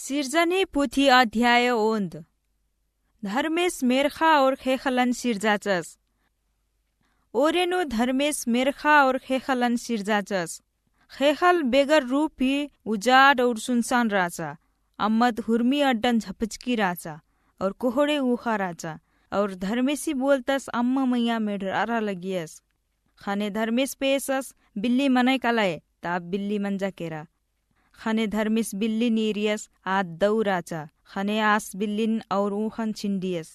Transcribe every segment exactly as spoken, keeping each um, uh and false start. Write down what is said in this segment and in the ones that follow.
सिरजनी पुथी अध्याय ओन्द। धर्मेस मेर्खा और ख़ेख़लन सिरजाचस। ओरे नू धर्मेस मेर्खा और ख़ेख़लन सिरजाचस। ख़ेख़ल बेगर रूप ही उजाड़ और सुनसान राचा। अम्मद हुर्मी अड्डन झपचकी राचा और कोहड़े ऊख़ा राचा। और धर्मेसी बोलतस अम्म मइय्याँ मेढ़रारा लगियस। ख़ने धर्मेस पेसस बिल्ली मनय कलय, ताप बिल्ली मंजा केरा। ख़ने धर्मेस बिल्ली नीरियस आद दौ राचा। ख़ने आस बिल्लिन और ऊख़न छिंडियस।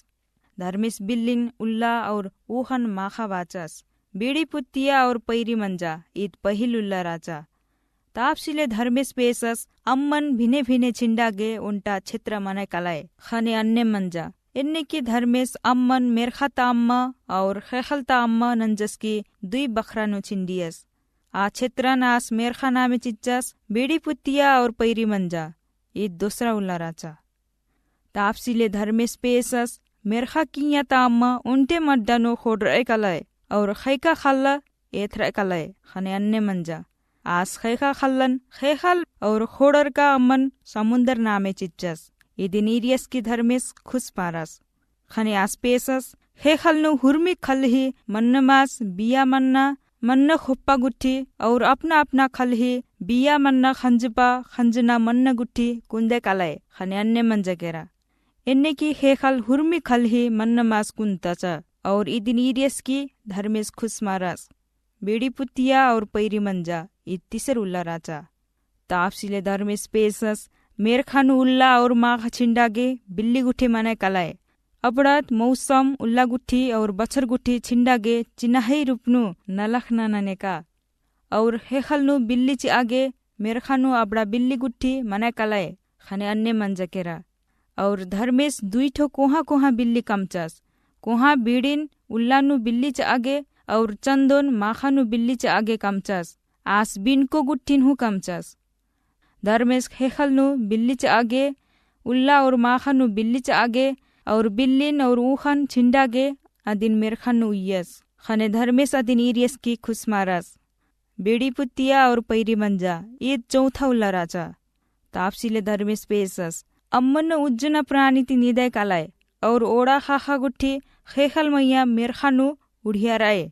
धर्मेस बिल्लिन उल्ला और ऊख़न माख़ा बाचस। बीड़ी पुत्तिया और पैरी मंजा, ईद पहिल उल्ला राचा। तापसिले धर्मेस पेसस अम्मन भिने भिने छिंडा गे ओन्टा क्षेत्र मनय कलय। ख़ने अन्ने मंजा। एन्ने की धर्मेस अम्मन मेर्खा ता अम्म और ख़ेख़ल ता अम्म नंजस की दुई बखरा नू छिंडियस। आ क्षेत्रन आस मेर्खा नामे चिच्चस, बीड़ी पुत्तिया और पैरी मंजा, ईद दोसरा उल्ला राचा। तापसिले धर्मेस पेसस मेर्खा किइय्या ता अम्म ओन्टे मड्डा नू ख़ोंड़रय कलय और ख़ैका ख़ल्ल एथरय कलय। ख़ने अन्ने मंजा। आस ख़ैका ख़ल्लन ख़ेख़ल और ख़ोंड़रका अम्मन समुन्दर नामे चिच्चस। इदिन ईरियस की धर्मेस खुस मारस। ख़ने आस पेसस ख़ेख़ल नू हुर्मी खल्ल ही मन्न मास बिया मन्ना मन्न ख़ोप्पा गुट्ठी और अपना अपना खल्ल ही बिया मन्ना ख़ंजपा ख़ंजना मन्न गुट्ठी कुन्दय कलय। ख़ने अन्ने मंजा केरा। एन्ने की ख़ेख़ल हुर्मी खल्ल ही मन्न मास कुन्दतचा और इदिन ईरियस की धर्मेस खुस मारस। बीड़ी पुत्तिया और पैरी मंजा, ईद तीसर उल्ला राचा। तापसिले धर्मेस पेसस मेर्खा नू उल्ला और माख़ा छिंडा गे बिल्ली गुट्ठी मनय कलय। अबड़त मौसम उल्ला गुट्ठी और बछर गुट्ठी छिंडा गे चिन्हाई रूप नू नलख नना नेका। और ख़ेख़ल नू बिल्ली चिआ गे मेर्खा नू अबड़ा बिल्ली गुट्ठी मनय कलय। ख़ने अन्ने मंजा केरा। और धर्मेस दुई ठो कोहाँ कोहाँ बिल्ली कमचस। कोहाँ बीड़िन उल्ला नू बिल्ली चिआ गे और चन्दोन माख़ा नू बिल्ली चिआ गे कमचस। आस बिनको गुट्ठिन हूँ कमचस। धर्मेस ख़ेख़ल नू बिल्ली चिआ गे, उल्ला और माख़ा नू बिल्ली चिआ गे, और बिल्लिन और ऊख़न छिंडा गे अदिन मेर्खा नू उइयस। ख़ने धर्मेस अदिन ईरियस की खुस मारस। बीड़ी पुत्तिया और पैरी मंजा, ईद चौथा उल्ला राचा। तापसिले धर्मेस पेसस अम्म नू उज्जना प्राणी ती निदय कलय और ओड़ा ख़ाख़ा गुट्ठी ख़ेख़ल मइय्याँ मेर्खा नू उड़ियारय।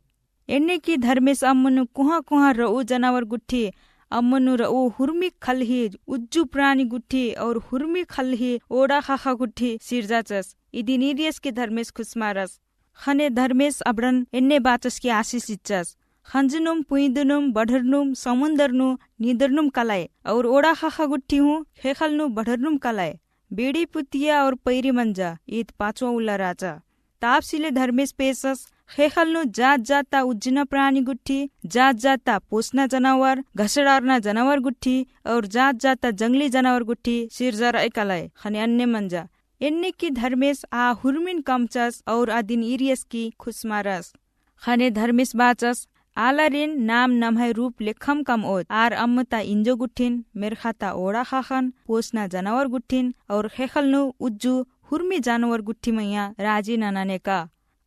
एन्ने की धर्मेस अम्म नू कोहाँ कोहाँ रऊ जनावर गुट्ठी, अम्म नू रऊ हुर्मी खल्ल ही उज्जु प्राणी गुट्ठी और हुर्मी खल्ल ही ओड़ा ख़ाख़ा गुट्ठी सिरजाचस। इदिन ईरियस की धर्मेस खुस मारस। ख़ने धर्मेस अबड़न एन्ने बाचस की आसिस चिच्चस। ख़ंजनुम, पुइदनुम, बढ़रनुम, समुन्दर नू निदरनुम कलय और ओड़ा ख़ाख़ा गुट्ठी हूँ ख़ेख़ल नू बढ़रनुम कलय। बीड़ी पुत्तिया और पैरी मंजा, ईद पाँचवा उल्ला राचा। तापसिले धर्मेस पेसस ख़ेख़ल नू जात जात ता उज्जना प्राणी गुट्ठी, जात जात ता पोसना जनावर, घसड़ारना जनावर गुट्ठी और जात जात ता जंगली जनावर गुट्ठी सिरजारय कलय। ख़ने अन्ने मंजा। एन्ने की धर्मेस आ हुर्मिन कमचस और अदिन ईरियस की खुस मारस। ख़ने धर्मेस बाचस, आलारिन नाम नम्है रूप लेखम कमओत, आर अम्म ता इंजो गुट्ठिन, मेर्खा ता ओड़ा ख़ाख़न, पोसना जनावर गुट्ठिन और ख़ेख़ल नू उज्जु हुर्मी जानवर गुट्ठी मइय्याँ राजी नना नेका।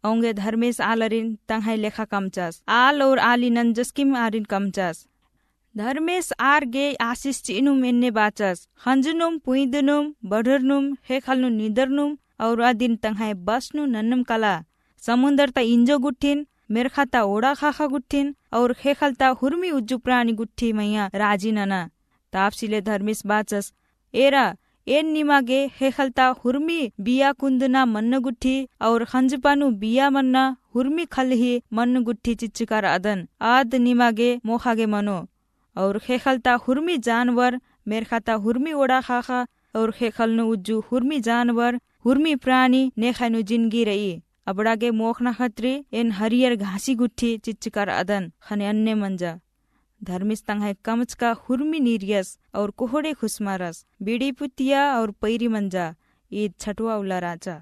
औंगे धर्मेस आलारिन तंग्है लेखा कमचस। आल और आली नंजस किम आरिन कमचस। धर्मेस आर गे आसिस चिअनुम एन्ने बाचस, ख़ंजनुम, पुइदनुम, बढ़रनुम, ख़ेख़ल नू निदरनुम और अदिन तंग्है बस नू नन्नुम कला। समुन्दर ता इंजो गुट्ठिन, मेर्खा ता ओड़ा ख़ाख़ा गुट्ठिन और ख़ेख़ल ता हुर्मी उज्जु प्राणी गुट्ठी मइय्याँ राजी नना। तापसिले धर्मेस बाचस, एरा, एन निमा गे ख़ेख़ल ता हुर्मी बिया कुन्दना मन्न गुट्ठी और ख़ंजपा नू बिया मन्ना हुर्मी खल्ल ही मन्न गुट्ठी चिच्चका रअदन। आद निमा गे मोख़ा गे मनो। और ख़ेख़ल ता हुर्मी जानवर, मेर्खा ता हुर्मी ओड़ा ख़ाख़ा और ख़ेख़ल नू उज्जु हुर्मी जानवर, हुर्मी प्राणी नेख़य नू जिनगी रई। अबड़ा गे मोख़ना खतरी एन हरियर घासी गुट्ठी चिच्चका रअदन। ख़ने अन्ने मंजा। धर्मेस तंग्है कमचका हुर्मी नीरियस और कोहड़े खुस मारस। बीड़ी पुत्तिया और पैरी मंजा, ईद छठवा उल्ला राचा।